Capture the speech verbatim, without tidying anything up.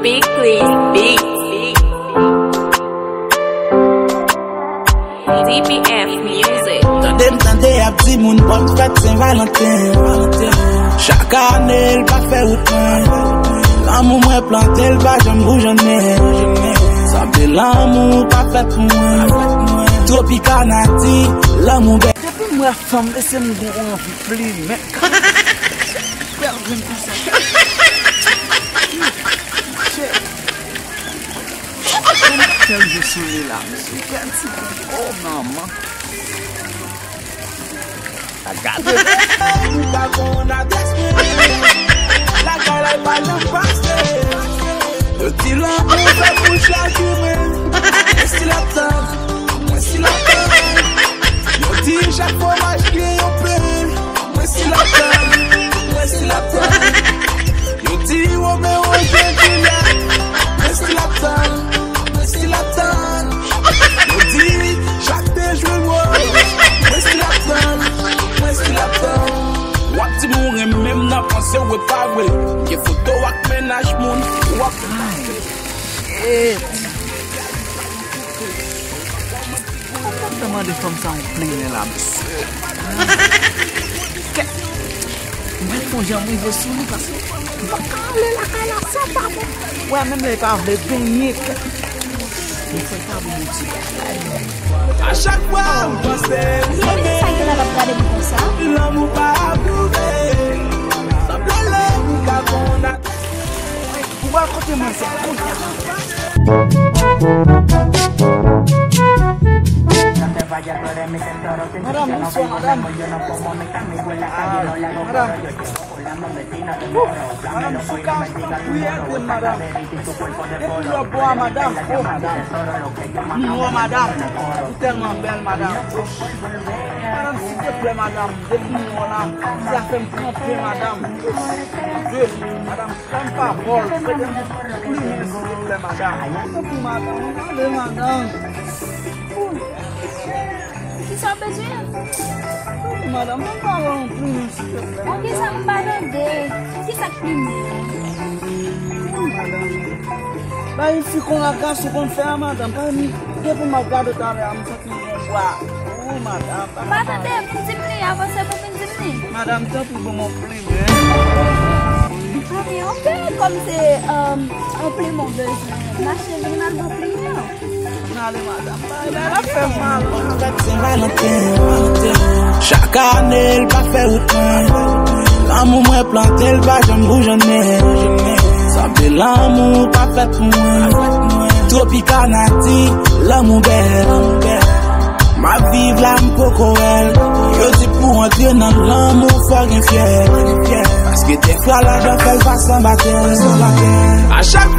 Big Please Beats. D P F Music. Tande m tande y ap di moun bòn fèt Sen Valanten. Chak ane l pa fè wout mwen. Lanmou mwen plante l pa janm boujonnen. Sanble lanmou pa fèt pou mwen. Tropicana di lanmou bèl. Depi m wè fanm, mesye, m gon anvi plimen. Bèl grenn konsa. Mesye. Kèl je sou li la, mesye. Kèl ti, oh, manman. A gade. Ou pa konn adrès mwen. Lakay la pa nan pase. Yo di lanmou fè pou chak imen. Mwen still ap tann. Mwen still ap tann. Yo di chak fwomaj gen yon pen. Mwen still ap tann. Mwen still ap tann. Yo di Romeo gen Juliet. Mwen still ap tann. Mwen still ap tann. Yo di chak te jwe wòl. Mwen still ap tann. Mwen still ap tann. W ap di m ou renmen m nan panse w e pa vre. Gen foto w ak mennaj moun. W ap Shit. Mwen t ap mande fanm sa yon plimen la, mesye. Kè. Mwen fon jan m rive sou li, paske m pa ka ale lakay la san pa bon. Wè, menm lè li pa vle benyen, kè. Mwen fè l pa bon, Bondye. A chak fwa m panse m renmen, sa gen la l ap gade m konsa? Lanmou pa apwouve. Sanble lanmou ka konn. Ou pral kote mwen se kounye a. Madanm, bonswa, madanm. Ah, madanm. Ouh, madanm, sou ka, tanpri, ede m, madanm. Depi lòt bò a, madanm. Oh, madanm. M wè madanm. Ou tèlman bèl, madanm. Madanm, silteplè, madanm. Depi m wè w la, sa fè m tranpe, madanm. Mon Dieu, madanm. Sa m pa vòl, fè m plimen silteplè, madanm. Tanpri, madanm, ale, madanm. Kisa w bezwen? Tanpri, madanm, ban m pa vòl yon plimen silteplè. Ok, sa m pa tande. Kisa k plimen? Madanm. Bay fi konn lagras ou konn fè a, madanm. Bay mi, depi m ap gade w talè a, m santi m gon bwa. Oh, madanm. M pa tande, vin di m li, avanse pou vin di m li. Madanm, tanpri, ban m yon plimen. Mami, ok, kòm se, um, yon plimen w bezwen, mache vin al ban plimen an. N ale, madanm. Bay la fè mal. Fèt Sen Valanten. Chak ane, l pa fè wout mwen. Lanmou mwen plante, l pa janm boujonnen. Sanble lanmou pa fèt pou mwen. Tropicana di, lanmou bèl. M ap viv la, m poko wè l. Yo di pou antre nan lanmou, fò gen fyèl. Paske dèfwa ladan fè l pa san batèl. A chak